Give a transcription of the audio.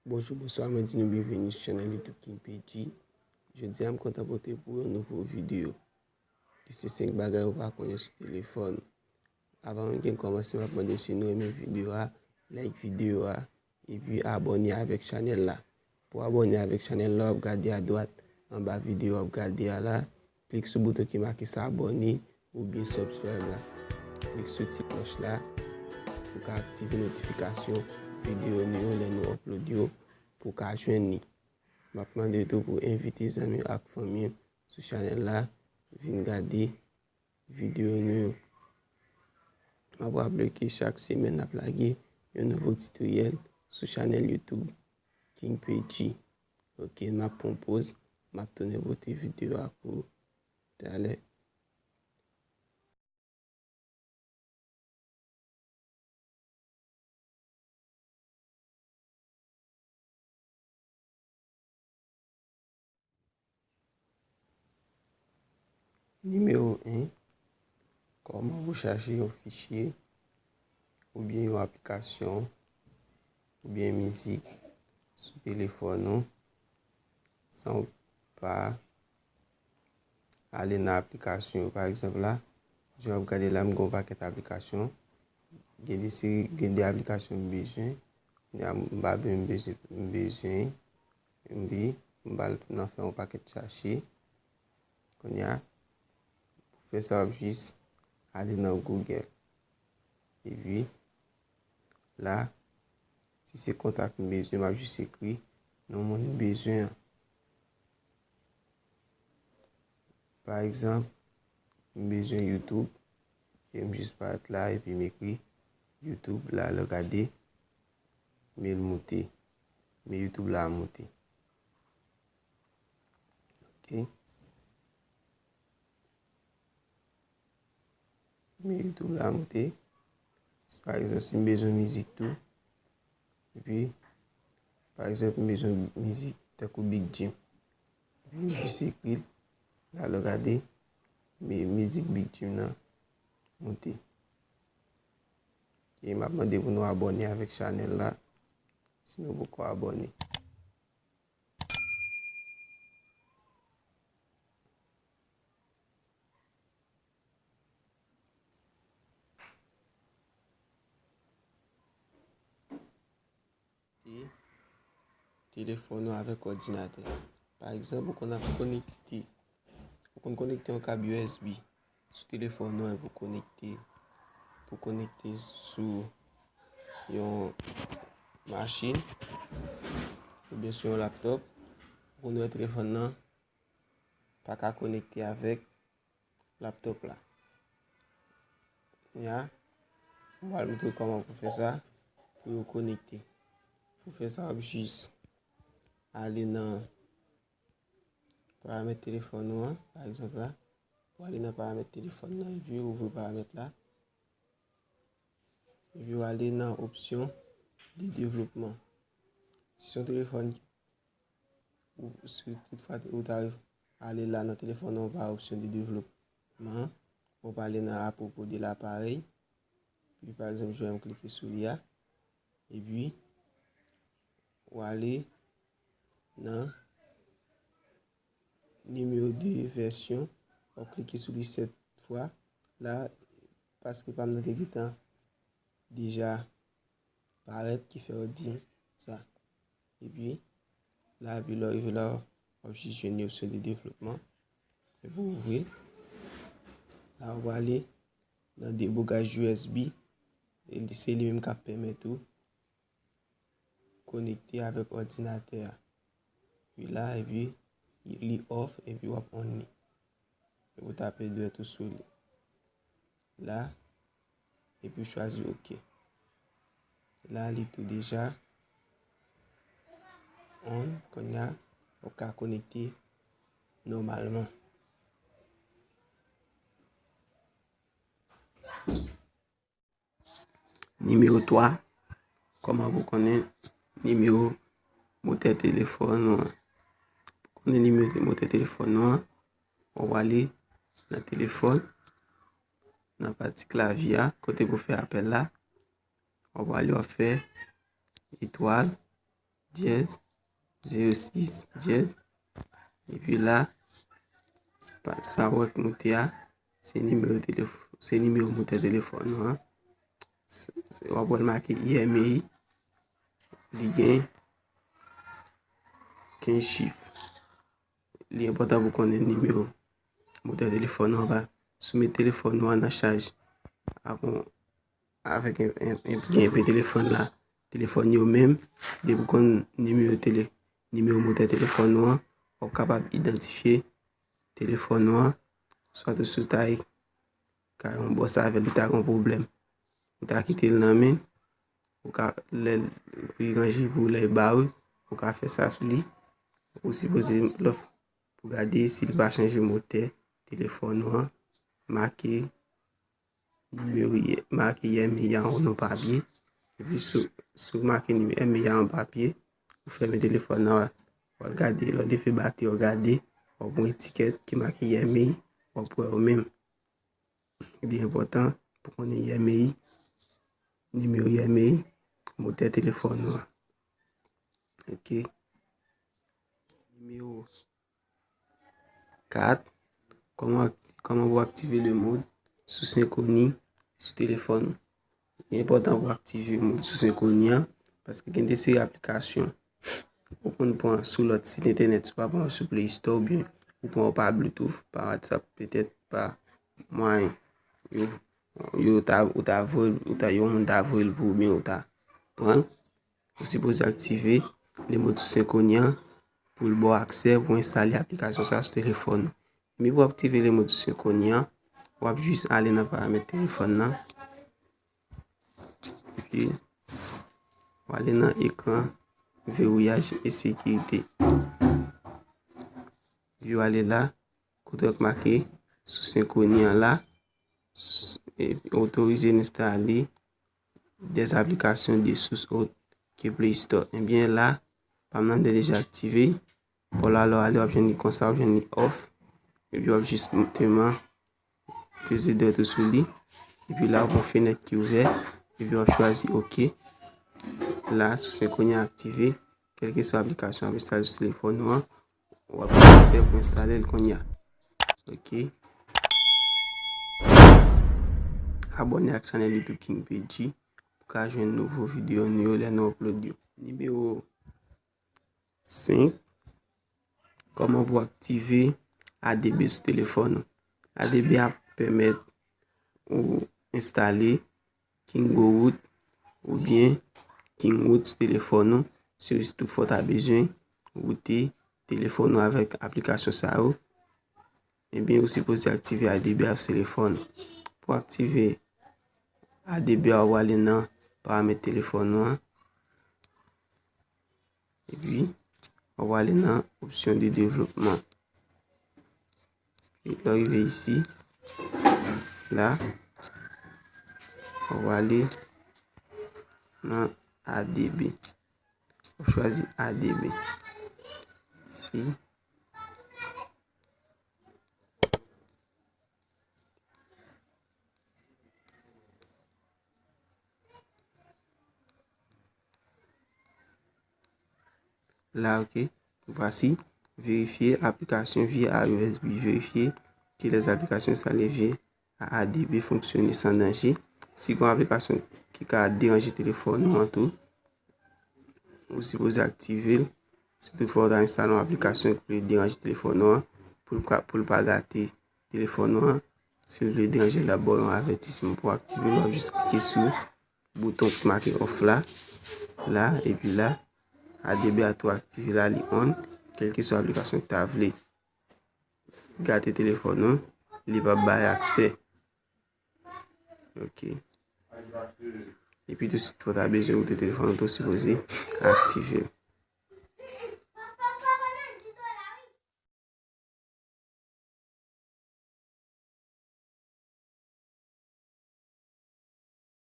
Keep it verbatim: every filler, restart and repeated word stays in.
Bonjou, bonswa, mwen di nou byenveni sou chanèl YouTube King P G. Jodi a, m kontan pote pou yon nouvo videyo. Ki se senk bagay ou pa konnen sou telefòn. Avan m gen kòmanse, m ap mande si nou renmen videyo a, like videyo a, epi abòne avèk chanèl la. Pou abòne avèk chanèl la, w ap gade adwat anba videyo w ap gade a la. Klik sou bouton ki make sa abòne oubyen subscribe la. Klik sou ti klòch la pou w ka aktive notifikasyon videyo nou yo lè nou upload yo pou w ka jwenn li. M ap mande tou pou w envite zanmi w ak fanmi w sou chanèl la vin gade videyo nou yo. M ap raple ke chak semèn n ap lage yon nouvo titoryèl sou chanèl YouTube King P G. Ok, m ap pran yon poz, m ap tounen pote videyo a pou talè. Nimewo en, kòman pou chache yon fichye oubyen yon aplikasyon oubyen mizik sou telefòn ou san w pa ale nan aplikasyon yo. Pa egzanp la, jan w ap gade la, m gen yon pakèt aplikasyon. Gen de seri, gen de aplikasyon m bezwen. Kounye a, m pa bezwen, m bezwen, m bezwen. Epi, m pral nan fè yon pakèt chache. Kounye a, pou fè sa, w ap jis ale nan Google. Epi, la, si se kontak m bezwen, m ap jis ekri non moun m bezwen an. Pa egzanp, m bezwen YouTube, e m jis parèt la epi m ekri YouTube la, lè w gade, men l moute, men YouTube la moute. Ok. Men YouTube la moute. Si pa egzanp, si m bezwen mizik tou, epi, pa egzanp, m bezwen mizik tankou Big Jim, epi m jis ekri l, la lè w gade, men mizik Big Jim nan moute. E m ap mande pou nou abòne avèk chanèl la, si nou poko abòne. Te-, telefòn ou avèk òdinatè. Pa egzanp, ou konn ap konekte, ou konn konekte yon kab U S B sou telefòn ou an pou konekte, pou konekte sou yon machin oubyen sou yon laptòp. Ou konn wè telefòn nan pa ka konekte avèk laptòp la. Ya, m pral montre w kòman pou fè sa, pou yo konekte. Pou fè sa, w ap jis ale nan paramèt telefòn ou an, pa egzanp la. W ale nan paramèt telefòn nan, epi w ouvri paramèt la. Epi w ale nan opsyon de devlopman. Si se yon telefòn ki, ou, si toutfwa ou ta ale la nan telefòn nan, ou pa opsyon de devlopman, ou pa ale nan apropo de laparèy. Epi, pa egzanp, jan m klike sou li a. Epi, w ale nan nimewo de vèsyon, w ap klike sou li sèt fwa. La, paske pa m nan te gentan deja parèt, ki fè yo di m sa. Epi, la, epi lè w rive la, w ap jis jwenn opsyon de devlopman. Epi w ouvri l. La, w prale nan debogaj U S B. E li, se li menm k ap pèmèt ou konekte avèk òdinatè a. Wi la, epi li off, epi w ap on li. Epi w tape dwèt ou sou li. La, epi w chwazi OK. La, li tou deja on, kounye a, ou ka konekte nòmalman. Nimewo twa, kòman pou konnen nimewo motè telefòn ou an? Pou konnen nimewo te-, motè telefòn ou an, w ap prale nan telefòn, nan pati klavye a, kote pou fè apèl la, w ap prale, w ap fè etwal, dyèz, zewo sis, dyèz. Epi la, sa w wè k moute a, se nimewo telef-, se nimewo motè telefòn ou an. Se, se, w ap wè l make I M E I, li gen kenz chif. Li enpòtan pou konnen nimewo motè telefòn ou an, pa, si w met telefòn ou an nan chaj, avèk, avèk en, en, en, gen enpe telefòn la, telefòn yo menm, depi w konn nimewo tele-, nimewo motè telefòn ou an, w ap kapab idantifye telefòn ou an, swa tou si w ta ka yon bòs avè l, li ta gen yon pwoblèm. Ou ta kite l nan men l, ou ka, lè l, pou li ranje pou lè l ba ou, ou ka fè sa sou li. Ou sipoze lè w pou gade si l pa chanje motè telefòn ou an, make nimewo, make I M E I a nan papye. Epi si w, si w make nimewo I M E I a nan papye, ou fèmen telefòn nan, w al gade, lè w leve batri, w gade, w ap wè yon etikèt ki make I M E I, w ap wè ou menm. Li enpòtan pou konnen I M E I, nimewo I M E I, motè telefòn ou an. Ok. Nimewo kat, kòman, kòman pou aktive le mode sou Synchrony sou telefòn ou. Li enpòtan pou aktive mode sou Synchrony an, paske gen de seri aplikasyon ou konn pran sou lòt sit entènèt, si w pa pran yo sou Play Store, oubyen ou pran yo pa Bluetooth, pa WhatsApp, petèt pa mwayen. Yo, yo ta, ou ta voye, ou ta, yon moun ta voye l pou ou, oubyen ou ta pran l. Ou sipoze aktive le mode sou Synchrony an pou l ba w aksè pou w enstale aplikasyon sa a sou telefòn ou. Epi pou w aktive le mode sou Synchrony an, w ap jis ale nan paramèt telefòn nan. Epi, w ale nan ekran vewouyaj e sekirite. Epi w ale la, kote w make sou Synchrony an la, s-, e, autoriser l'installer des applications de source autre que Play Store. Ebyen la, pa m nan deja aktive. Bon, la, lè w ale, w ap jwenn li konsa, w ap jwenn li off. Epi w ap jis te man peze dwèt ou sou li. Epi la, w ap wè yon fenèt ki ouvè. Epi w ap chwazi OK. La, sou Synchrony an aktive. Kèlkeswa aplikasyon w ap enstale sou telefòn ou an, w ap gen aksè pou enstale l kounye a. Ok. Abòne ak chanèl YouTube King P G pou ka jwenn nouvo videyo nou yo lè nou upload yo. Nimewo senk, kòman pou aktive A D B sou telefòn ou? A D B ap pèmèt ou enstale Kingo Root oubyen King Root sou telefòn ou, si tout fwa w ta bezwen route telefòn ou avèk aplikasyon sa yo, ebyen, ou sipoze aktive A D B a sou telefòn ou. Pou aktive A D B a, w ale nan paramèt telefòn ou an. Epi, w ap ale nan opsyon de devlopman. Epi lè w rive isi, la, w ap ale nan A D B. W ap chwazi A D B. Isi. La, ok. Vwasi. Verifye aplikasyon via U S B. Vérifiez que les applications installées via A D B fonctionnent sans danger. Si gen aplikasyon ki ka deranje telefòn ou an tou, ou sipoze aktive l. Si tout fwa w ta enstale yon aplikasyon ki vle deranje telefòn ou an, pou l ka, pou l pa gate telefòn ou an, si l vle deranje l, l ap ba w yon avètisman pou w aktive l, w ap jis klike sou bouton ki make off la, la, epi la, A D B a tou aktive la, li on, kèlkeswa aplikasyon ki ta vle gate telefòn ou, li p ap bay aksè. Ok. Epi tou, si w ta bezwen route telefòn ou, tou sipoze aktive l.